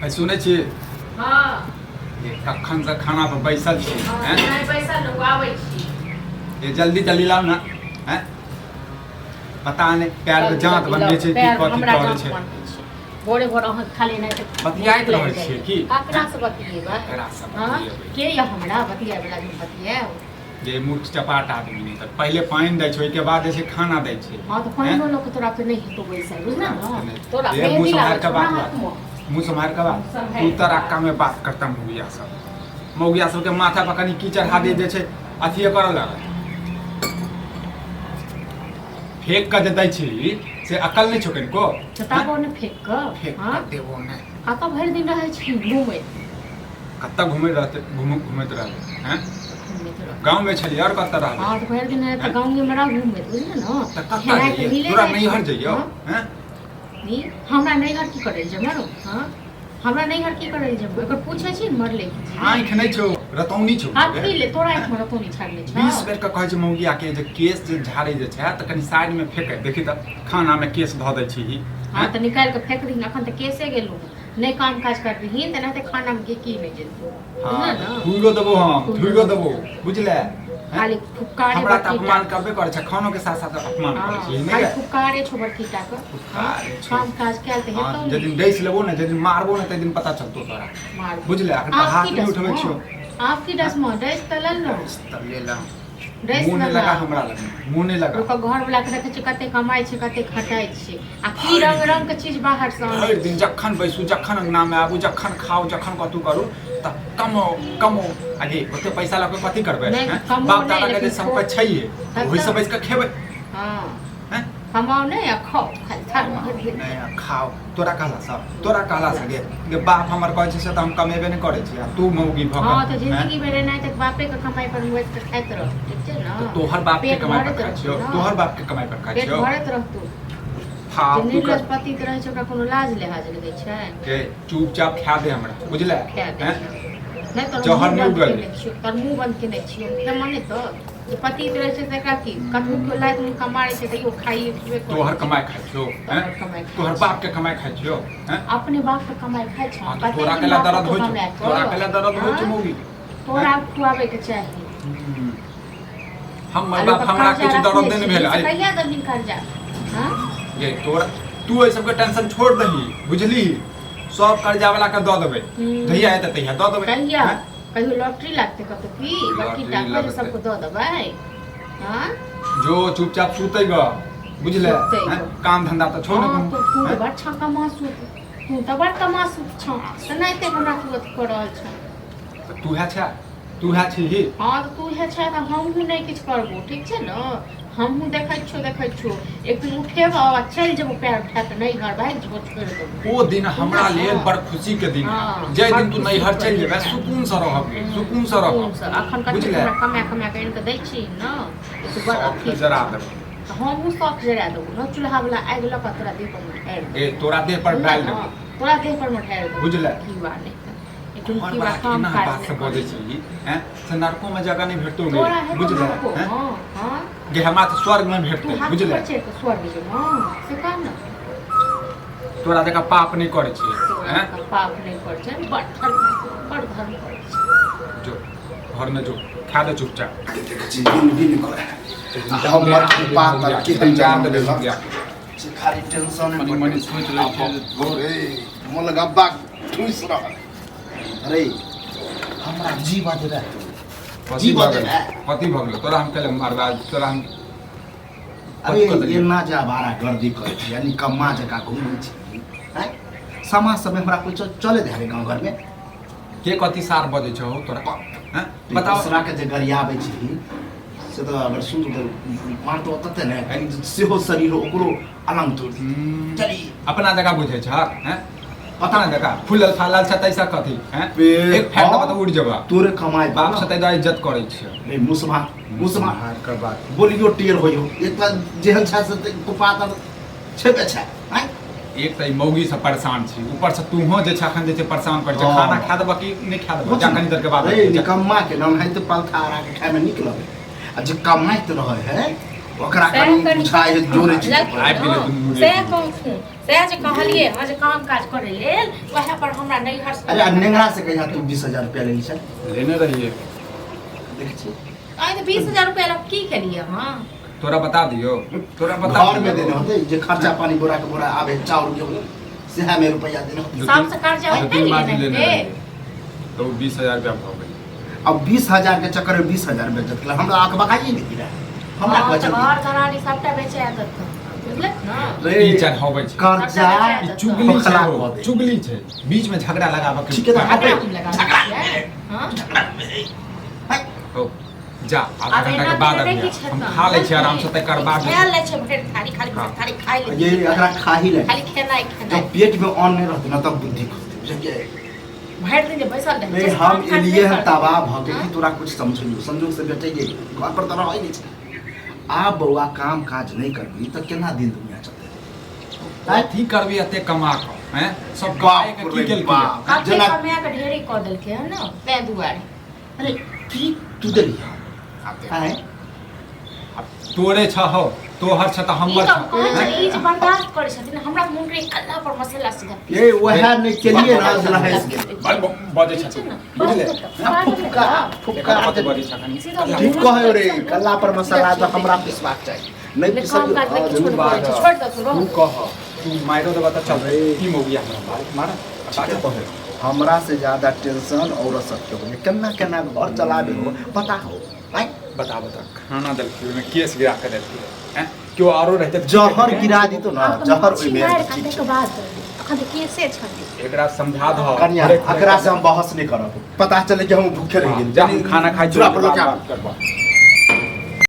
है सुनै छी? हँ। ये कखन से खाना पर बैसल छी? हँ। हैं? नहि बैसल रहू, आबै छी। ये जल्दी जल्दी लाउ ना। हैं, पता नहि पैर में जल्दी जांत जल्दी बनबै लाउ। छै कि पैर कथी हमरा करै जाँत छै। बनबै छै। भोरे भोर अहाँ खाली नहि तऽ बतियाइत भूख रहै लागि छियै जाइए। की? ककरा से बतियेबै? ककरा से हँ? बतियेबै? के यऽ हमरा बतियाए वला जे हम बतियाएब? जे मूर्ख चपाट आदमी नहि तऽ पहिले पानि दै छै, ओहिके बाद जे छै खाना दै छै। हँ, तऽ पानिओ लऽ कऽ तोरा तऽ नहि हेतौ बैसल, बुझल ने? तोरा ए, मुँह मेहंदी सम्हारि लागल कऽ छौ बात ने बात। हाथमे। मुँह सम्हारि कऽ बात। सम्हारि तू कऽ तराक्का में बात करता। मौगिया सब, मौगिया सबके माथा पर कनि कीचड़ चढ़ा दे जे छै, अथिए करऽ लागल। फेंक कऽ जे दै छी से अकल नहि छौ कनिको? चटाबो ने फेंक कऽ। फेंक हँ। कऽ देबो ने। कतऽ भरि दिन रहै छी घूमैत? कतऽ घुमैत रहतै, घुमैत रहबै? हैं? घूमैत रहै। गाँवमे छलियै, आओर कतऽ रहबै? हँ, तऽ भरि दिन तऽ हैं? गाँवे मे रह घूमैत, बुझलियै ने? तऽ कतऽ खेनाइ तऽ जइयै? मिले तोरा जाइ छै। नैहर जइयौ? हँ? हैं? ई हमरा नैहर की करै लए जेबै? हँ, हमरा नैहर की करै लए जेबै? एकर पूछै छी ने, मरले की छी? आँखि नहि छौ, रतौनी छौ। हाथ पी ले, तोरा आँखिमे रतौनी छाड़ले छौ। 20 बेर के कहै छै मौगिया के जे केश जे झाड़े जे छै तऽ कनि साइड में फेंके। देखी तऽ खाना में केश धऽ दै छी। हँ, तऽ निकालि कऽ फेंक दही। अखन तऽ केसे गेलहुँ नहि, काम काज करबिही तऽ नहि खानामे के की नहि जेतौ। हँ। बुझल ने? थुइरो देबो हम, थुइरो देबो, बुझले? खाली फुफकारे। हमरा तऽ बड़की अपमान टा। करबे करै छै, खानो के साथ साथ अपमान करै छै। हँ, नहि खाली गे? फुफकारे छौ बड़की टा के। फुफकारे छौ। काम काज कयल तऽ हँ, हेतौ जे दिन डसि लेबो ने, जे दिन मारबो ने, ताहि दिन पता चलतो तोरा। मार। बुझले? अखन तऽ आब हाथ की नहि उठबै डसबो? छियौ। आब की डसबो? डसि तऽ लेलहुँ। डसि तऽ लेलहुँ। डसि मुँह नहि लेलहुँ। लगा हमरा लग, मुँह नहि लगा। लोकक घर वाला के देखै छियै कते कमाइ छै, कते खटाइ छै आ की रंग रंग के चीज बाहर से आनै भरि दिन छै। जखन बैसू, जखन अंगनामे आबू, जखन खाउ, जखन कतहु करू तऽ कमाउ कमाउ। आगे ओते पैसा लऽ कऽ कथी करबै? नहि, हैं? कमाउ बाप नहि, दादा के जे लेकिन सम्पत्ति छैहे, तब ओहिसँ तऽ- बैस कऽ खेबै। हँ। हैं? कमाउ नहि आ खाउ खाली थाल भरि भरि। नहि आ खाउ। तोरा कहला सँ, तोरा कहला सँ गे गे बाप हमर कहै छै से तऽ हम कमेबे नहि करै छी आ तू मौगी भऽ हँ, कऽ तऽ हैं? जिंदगी भरि एनाहिते बापे के कमाइ पर बैठ के खाइत रह, ठीक छै ने? तऽ तोहर बाप के पेट कमाइ पर भरैत खाइ छियौ? रहतौ ने। तोहर बाप के कमाइ पर खाइ पेट छियौ? भरैत रहतौ जे फालतू निर्लज के पतित रहै छै, ओकरा कोनो लाज लिहाज लगै छै? के चुपचाप खा दे हमरा, बुझले? खा दे। हैं? नहि तोहर जहर मुँह नहि बंद उगल। केने छियौ, तोहर मुँह बंद केने छियौ। खेमा नहि तऽ जे पतित रहै छै तकरा की? कतबो केओ लाइत मुक्का मारै छै तैयो खाइए पीबे करै तोहर छै। कमाइ खाइ छियौ? हैं? तोहर कमाइ खाइ तोहर छियौ। बाप के कमाइ खाइ छियौ? हैं? अपने बाप के कमाइ खाइ छौ? हँ, तऽ कते तोरा दिन केला बाप दर्द के होइ छौ? कमाए कऽ? तोरा केला दर्द होइ छौ? हँ? मौगी तोरा खुआबै के चाही। हम्म। हमर आ बाप लोकक हमरा कर्जा किछु रखने दर्द नहि छी, भेल। से कहिया देबही कर्जा? हँ? गे तोरा, तू एहि सबके टेंशन छोड़ दही, बुझली? सब कर्जा वाला के दऽ देबै। जहिया हेतै तहिया दऽ देबै। कहिया? हैं? कहियो लॉटरी लागतै कतौ की बड़की लॉटरी टा पहिले लगतै। सबके दऽ देबै? हँ? जो चुपचाप सुतै ग, बुझले? सुतै हैं? ग। काम धंधा तऽ छोड़ ने हँ, कोनो, तऽ तू तऽ हैं? बड़ छँ कमासु, तू तऽ बड़ कमासु छँ, तऽ नहि ते हमरा तू अथी कऽ रहल छँ। तऽ तू है छै, तू है छी। हँ, तऽ तू हे छै तऽ हमहूँ नहि किछु करबो, ठीक छै ने? हमहूँ देखै छियौ, देखै छियौ, एक दिन उठेबौ आ चलि जेबो पैर उठा कऽ नैहर, भागि जेबो, छोड़ि देबो। ओ दिन हमरा लेल बड़ खुशी के दिन है। हँ, जाहि बड़ दिन तू खुशी नैहर के चलि दिन जेबे, है। सुकून से रहब गे, सुकून से रहब। सुकूनसँ। अखन कते बुझले? हमरा कमा कमा कऽ आनि कऽ दै छी ने, तऽ बड़ शौक अथी जरा छौ। देबो। तऽ हमहूँ शौक जरा देबो ने, चूल्हा वला आगि लऽ कऽ तोरा देह पर मे ढारि देबो। गे, तोरा देह पर डालि देबो। तोरा देह पर मे ढारि देबो। बुझले? की बा नहि तऽ एकदम घर की बा बड़ा के काम एना काज बात से नहि बजै करै। छी हैं से नरको में जगह नहीं भेटतो गे। तोरा हेतौ बुझले? नरको? हैं? हँ हँ। गे, हमरा तऽ स्वर्ग में तू भेटतै। हाथी बुझले? पर चढ़ि कऽ स्वर्ग जेबहो से कह ने। तोरा जकाँ पाप नहि करै छियै। तोरा हैं? जकाँ पाप नहि करै छै, बड़ धर्म, बड़ धर्म करै छै। जो घर में जो, खा दे चुपचाप। देखै छी बिन बिन करे आ हमर पातर केहन जा जन्म देबै लेलक जा। से खाली टेंशन। मनी मनी सोचि लै छियै जे रे मोलगब्बा ठूस रहल। अरे हमरा जीवा देबे तू? कथी जीव भऽ गेलै? देबै। कथी भऽ गेलै तोरा? हम कैले मारबा तोरा हम? अरे कथी कऽ देलियै? एना जे आवारा गर्दी करै छी यानी कम्मा जकाँ घूमै छी आँय, समाज सबमे हमरा कोइ चले दे गाँव घरमे? के कथी सार बजै छौ तोरा? हैं, बताओ। दोसरा के जे गरियाबै छी से तऽ अगर सुन तऽ मारतो तते ने कनि सेहो शरीर ओकरो अलंग तोड़ दी। चली। अपना जगह बुझै छह? हैं, अपना जगह फूलल फालल छ तैसा कथी? हैं? एक फैट देबऽ तऽ उड़ि जेबऽ। तोरे कमाइ बाप से तै दुआरे इज्जत करै छियै। नहीं, मुसमा मुसमा हार के बात। बोलियो टेर होइयो। एक तऽ जेहन छै से तऽ कुपातर छेबे छै आँय। एक तऽ ई मौगी से परेशान छी, ऊपर से तूहो जे छै अखन जे छै परेशान करै छै। हँ। खाना खा देबऽ कि नहि खा देबऽ? जा, कनी देर के बाद। अरे जा। निकम्मा के नाम है तऽ पलथा हरा के खाय में नीक लगे आ जे कमाइत रहे है ओकरा सएह कनि कनि बुझाइ है जोड़े छै। लग- आबि गेलै दुनू। सएह कहू। सएह जे कहलियै हँ जे काम काज करै लेल वएह पर हमरा नैहर से अरे आ नेंगरा से कहिया तू 20,000 रुपया लेली छै लेने रहिए। देखै छी। आइ तऽ 20,000 रुपया लऽ की केलियै हँ? तोरा बता दियो, तोरा बता घर में देने होते जे खर्चा पानी बोरा के बोरा आबे चाउर गेहूं सेहा में रुपया देने होते। सबसँ कर्जा दू होइते तीन ने बार लेने एनाहिते। रहिए तो 20,000 रुपया भऽ गेल। अब 20,000 के चक्कर में 20,000 बेचत केला हमरा आंख बकाइए नहीं गिरा हमरा हँ, तऽ बचल घर घराड़ी सबटा बेचे आदत बुझलक ने। रे ई चढ़ाबै छै। कर्जा ई चुगली छै, खोखला हो, कऽ दे। चुगली छै, बीच में झगड़ा लगाबऽ के। ठीक है, तऽ झगड़ा हम लगाबै छियै हँ? हो, जा आधा आब घंटा एना के बाद केने अबिहे। किछु हम हेतौ, खा लै छी आराम से तकर बाद खा लै छै भरि थारी, खाली भरि हाँ। थारी खाइ लै ये एकरा खा ही ले। खाली खेनाइ खेनाइ। जब पेट में अन्न नहीं रहते ना तब बुद्धि खुलती बुझलियै। भरि दिन जे बैसल रहै रे छै, हम काम काज एलिए नहि हन करतै। तबाह भऽ के हाँ? कि तोरा कुछ समझलियो संजोग से भेटै गेल घर पर तऽ रहै नहि छै। आब बौआ काम काज नहि करबी तऽ केना दिन दुनिया चलतै? कथी करबी एते कमा कऽ हैं? सब बाप कमाए के की रे केलकै? बाप। कते जेना कमाए कऽ ढेरी कऽ देलकै हन ने ताहि दुआरे। अरे की तू देली? आब देख। आँय? आब तोरे छ हौ, तोहर छ तऽ ई हमर तऽ छ। कहै छै ई जे बर्दाश्त करै छथिन हमरा मोन रे कल्ला पर मसाला सीधा पीस। ये वएह नहि केलिए ना जेना हँसि गेल। बड़ बजै ठीक छ छै ने? बुझले? फुफका फुफका एकर कते बजै छ अखन? सीधा ठीक कहै रे कल्ला पर मसाला तऽ हमरा पिसबाक चाही नहि ले काम काज पिसलियौ। नहि किछो नहि करै छै, छोड़ि दऽ तू तू रह। कह, तू मारियो देबऽ तऽ चल की मौगिया हमरा मार मार ठीके कहै हमरा से ज्यादा टेंशन औरत सबके होइए केना केना घर चलाबे हो पता हो आँय? बता बता खाना देलखिन ओहिमे केस गिरा के देलखिन हैं केओ आरो रहते तऽ की जहर करितै? गिरा दितौ ने आब तऽ जहर मच्छी ओहिमे मारि ठीक काटैके छै। बाद अखन तऽ केसे छलै। एकरा समझा दह। कनिया घरे घरे एकरा से हम बहस नहि करब पता चले कि हम भूखे रहि गेली। जा हम खाना खाइ छी चूड़ा पर ओहिके बाद लऽ बात करबऽ।